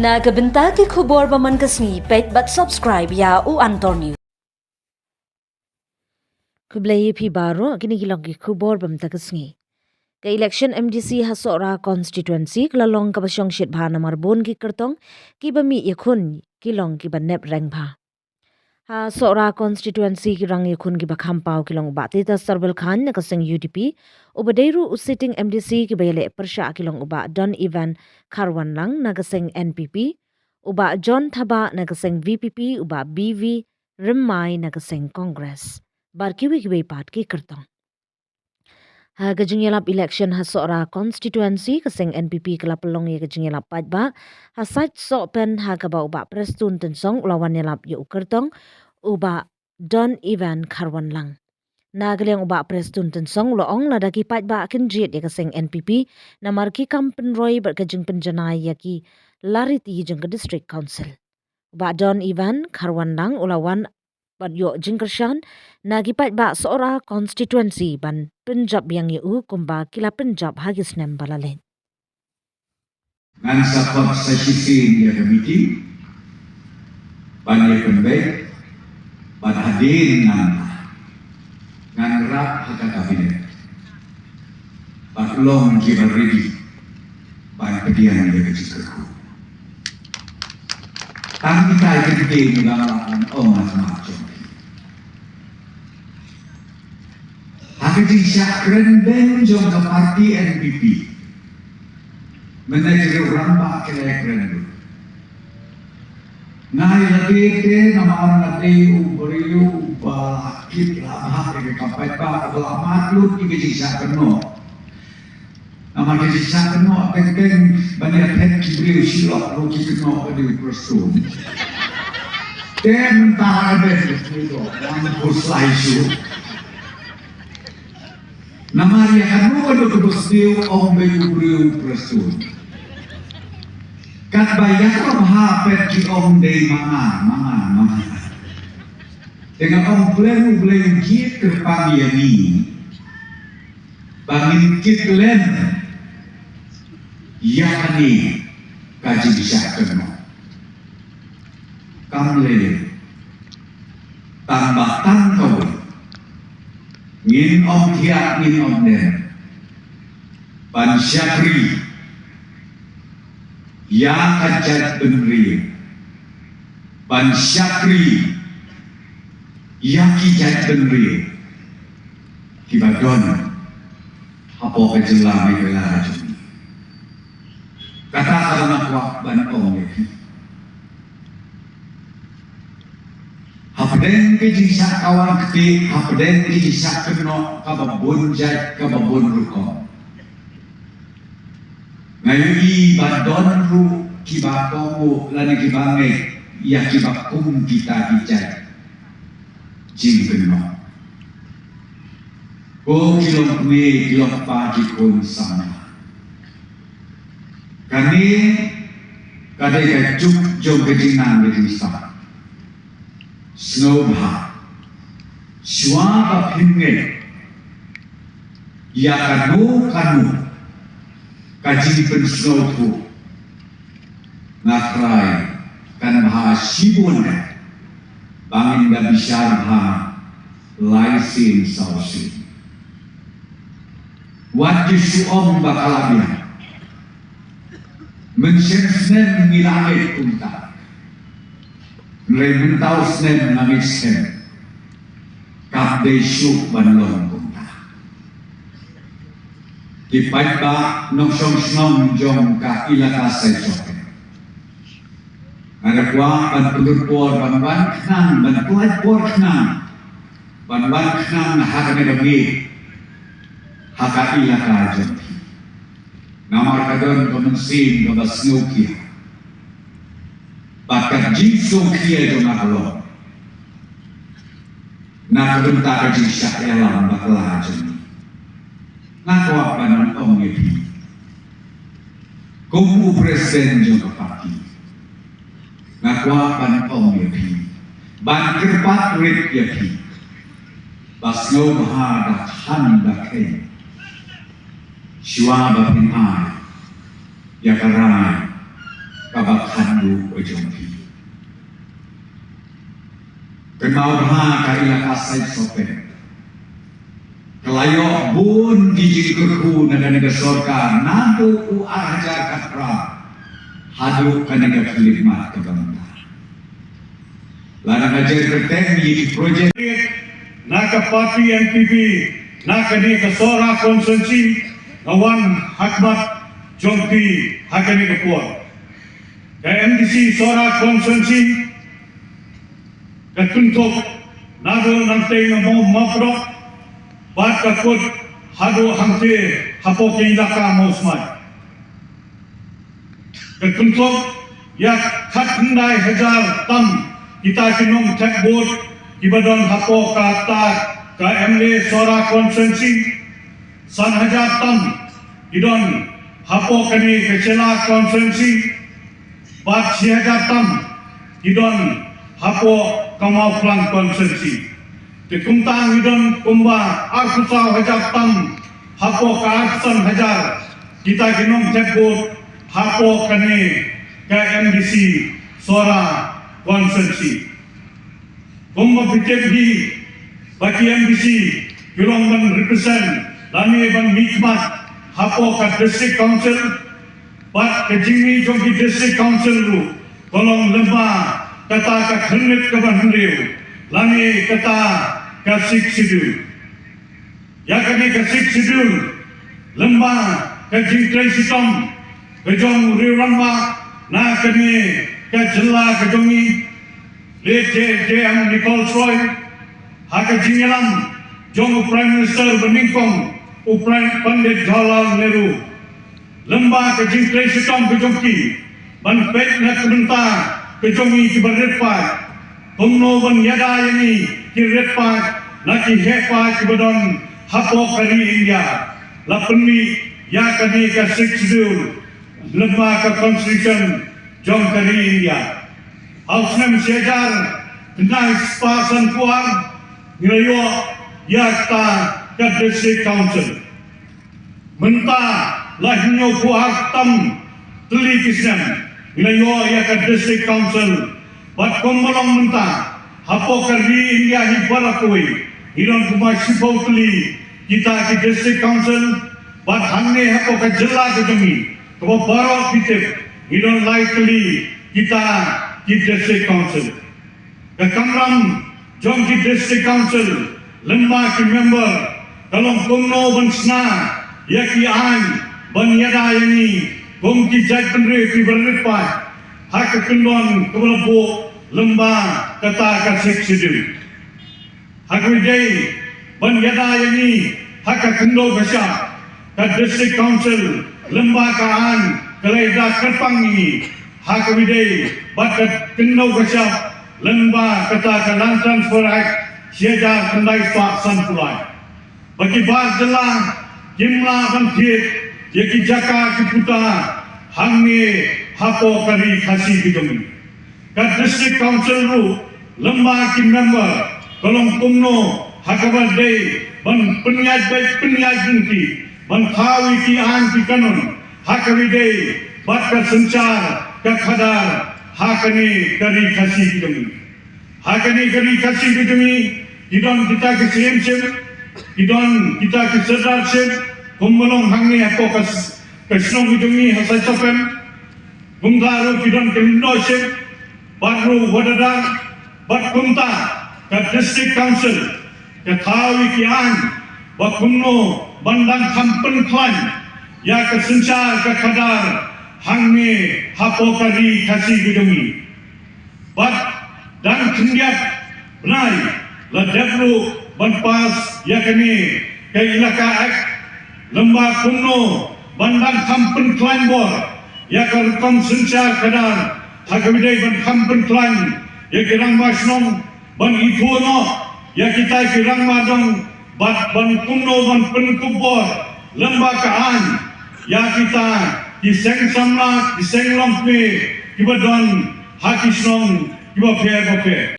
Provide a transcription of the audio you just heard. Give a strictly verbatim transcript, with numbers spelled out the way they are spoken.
Na ka bynta ki khubor ba man ka sngi, peit bad subscribe ïa U Antor News. Khublei ïa phi baroh, kine ki long ki khubor ba mynta ka sngi. Ka election M D C ha Sohra constituency ka la long kaba shongshit bha namar bun ki kyrtong kiba mih ïakhun ki long kiba nep reng bha. Ha Sohra constituency ki rang ïakhun kiba kham paw ki long u Bah Titus Sarbel Chyne na ka seng U D P, uba dei ruh u sitting M D C, kiba ïaleh pyrshah ki long u Bah Don Evan Kharwanlang na ka seng N P P, u Bah John Thabah na ka seng V P P, u Bah B V Rymmai na ka seng Congress, bad kiwei kiwei pat ki kyrtong. Ha ka jingïalap election ha Sohra constituency, ka seng N P P ka la pynlong ïa ka jingïalap paidbah ha sait Sohpen, ha kaba u Bah Prestone Tynsong u la wan ïalap ïa u kyrtong u Bah Don Evan Kharwanlang. Na ka liang u Bah Prestone Tynsong u la ong lada ki paidbah kin jied ïa ka seng N P P namar ki kam pynroi bad ka jingpynjanai ïa ki lariti jong ka District Council. U Bah Don Evan Kharwanlang u la wan bad ïoh jingkyrshan na ki paidbah Sohra constituency ban pynjop biang ïa u kumba ki la pynjop ha ki snem ba la leit. Ngan sa khot sa shisien ïa ka meeting ban ïa pynbeit, bad hadien ngan, ngan rah ha ka cabinet bad long kiba ready ban pdiang ïa ka jingkyrkhu. Tang kita ïa ka jingkyrkhu ngan lah ban ong ha khmat jong phi. Ha ka jingshah kren beiñ jong ka party N P P, mynta ki rangbah ki la kren ruh. Nga ïa lade te namar nga dei u briew uba la kit la bha ïa ka paidbah, uba la mad lut ïa ka jingshah kynnoh. Namar ka jingshah kynnoh teng teng ban ïa phet ki briew shi lok ruh ki kynnoh ba dei u Prestone. Te mynta ha ka beit ka briew doh, ngan khuslai shuh. Namar ïa kano kano kaba sniew ong ba u briew u Prestone. Katba ïa kaba bha peit ki ong dei ma nga, ma nga, ma nga. Te nga ong khlem U Blei un kyrpang ïa ngi ba ngin kit lem ïa kane ka jingshah kynnoh. Kam lei tang ba tang kawei ngin ym thiah, ngin ym dem ban shakri ïa ka jaitbynriew, ban shakri ïa ki jaitbynriew kiba don hapoh ka jylla Meghalaya jong ngi. Kata kaba nga kwah ban ong ïa phi. Hapdeng ka jingshah kawang kti, hapdeng ka jingshah kynnoh kaba bun jait, kaba bun rukom, nga ïohi ba don ruh kiba kohnguh lane kiba ngeit ïa kiba kum kita ki jait jingkynnoh. Ko ki long kmie, ki long kpa, ki khun samla. Kane ka dei ka juk jong ka jingnang ka jingstad. Sngewbha, shuwa ba phin ngeit ïa kano kano ka jingpynsngewthuh, nga tharai kan bha shibun ba ngin da bishar bha lai sien saw sien. Wat ju shu ong ba ka la biang. Mynshem snem ngi la ngeit kumta. Hynrei mynta u snem nga ngeit shem kam dei shuh ban long kumta. Ki paidbah nongshong shnong jong ka Elaka Saisoken, nga da kwah ban pynlut por ban wan khnang, ban pynlut por khnang, ban wan khnang ha kane ka miet, ha ka Elaka jong phi. Namar ka don ka mynsiem kaba sngewkhia bad ka jingsngewkhia jong nga ka long na ka bynta ka jingshah ïalam bakla jong ngi. Nga kwah ban ong ïa phi kum u president jong ka party. Nga kwah ban ong ïa phi, ban kyrpad rit ïa phi, ba sngewbha da khan da kheiñ shuwa ba phin ai ïa ka rai kaba khan Ka jong phi. Ka Nongbah ka Ilaka Saitsopen ka la ïoh bun ki jingkyrkhu na kane ka sorkar naduh u ar hajar khatphra haduh kane ka khyllipmat kaba mynta. Lada ka jingkyrteng ïa ki projek na ka party N P P na kane ka Sohra constituency, nga wan ha khmat jong phi ha kane ka por. Ka M D C Sohra constituency ka kynthup naduh nangtei na Mawpdok bad ka kut haduh hangtei hapoh ka Ilaka Mawsmai. Ka kynthup ïa khatkhyndai hajar tam kita ki nongthep vote kiba don hapoh kata ka M L A Sohra constituency. San hajar tam ki don hapoh kane ka Shella constituency. Bad shi hajar tam ki don hapoh ka Mawphlang constituency. Te kumta ngi don kumba arphew saw hajar tam hapoh ka arphew san hajar kita ki nongthep vote hapoh kane ka M D C Sohra constituency. Kumba phi tip hi ba ki M D C ki long ban represent lane ban mihkhmat hapoh ka district council. Bad ka jingmih jong ki district council ruh ka long lyngba kata ka khyrnit kaba hynriew lane kata ka Sixth Schedule. Ïa kane ka Sixth Schedule lyngba ka jingtrei shitom ka jong u rangbah na kane ka jylla ka jong ngi, Late J M Nichols Roy, ha ka jingïalam jong u Prime Minister ba nyngkong, u Prime Pandit Jawaharlal Nehru. Lyngba ka jingtrei shitom ka jong ki ban peit na ka bynta ka jong ngi kiba rit paid, kumno ban ïada ïa ngi ki rit paid na ki heh paid kiba don hapoh ka ri India. La pynmih ïa kane ka Sixth Schedule lyngba ka Constitution jong ka ri India. Ha u snem shi hajar khyndai spah sanphew ar ngi la ïoh ïa kata ka District Council. Mynta la hynñiewphew ar tam tylli ki snem ngi la ïoh ïa ka District Council. Bad kumba long mynta hapoh ka ri India hi baroh kawei ngi don kumba shiphew tylli kita ki District Council. Bad hangne hapoh ka jylla ka jong ngi kaba baroh phi tip ngi don lai tylli kita ki District Council. Ka kamram jong ki District Council lyngba ki member ka long kumno ban shna ïa ki aiñ ban ïada ïa ngi kum ki jaitbynriew kiba rit paid ha ka kyndon kaba la buh lyngba kata ka Sixth Schedule. Ha kaba ïadei ban ïada ïa ngi ha ka khyndew ka shyiap, ka District Council lyngba ka aiñ ka la ïada kyrpang ïa ngi ha kaba ïadei bad ka khyndew ka shyiap lyngba kata ka Land Transfer Act shi hajar khyndai spah sanphew lai. Ba ki bar jylla kim lah ban thied ïa ki jaka ki puta hangne hapoh ka ri Khasi ka jong ngi. Ka District Council ruh lyngba ki member ka long kumno ha kaba dei ban pynïaid beit pynïaid lynti ban thaw ïa ki aiñ ki kanun ha kaba dei bad ka synshar ka khadar ha kane ka ri Khasi ka jong ngi. Ha kane ka ri Khasi ka jong ngi ki don kita ki syiem ship, ki don kita ki sordar ship, kumba long hangne hapoh ka s- ka shnong ka jong ngi ha Saitsopen. Kumta ruh ki don ki lyngdoh ship bad ruh wadadar. Bad kumta ka District Council ka thaw ïa ki aiñ ba kumno ban dang kham pynkhlaiñ ïa ka synshar ka khadar hangne hapoh ka ri Khasi ka jong ngi. Bad dang khyndiat bnai la dep ruh ban pass ïa kane ka Ilaka Act lyngba kumno ban dang kham pynkhlaiñ bor ïa ka rukom synshar khadar ha kaba ïadei ban kham pynkhlaiñ ïa ki rangbah shnong ban ithuh noh ïa kita ki rangbah dong bad ban kumno ban pynkup bor lyngba ka aiñ ïa kita ki seng samla ki seng longkmie kiba don ha ki shnong kiba pher bapher.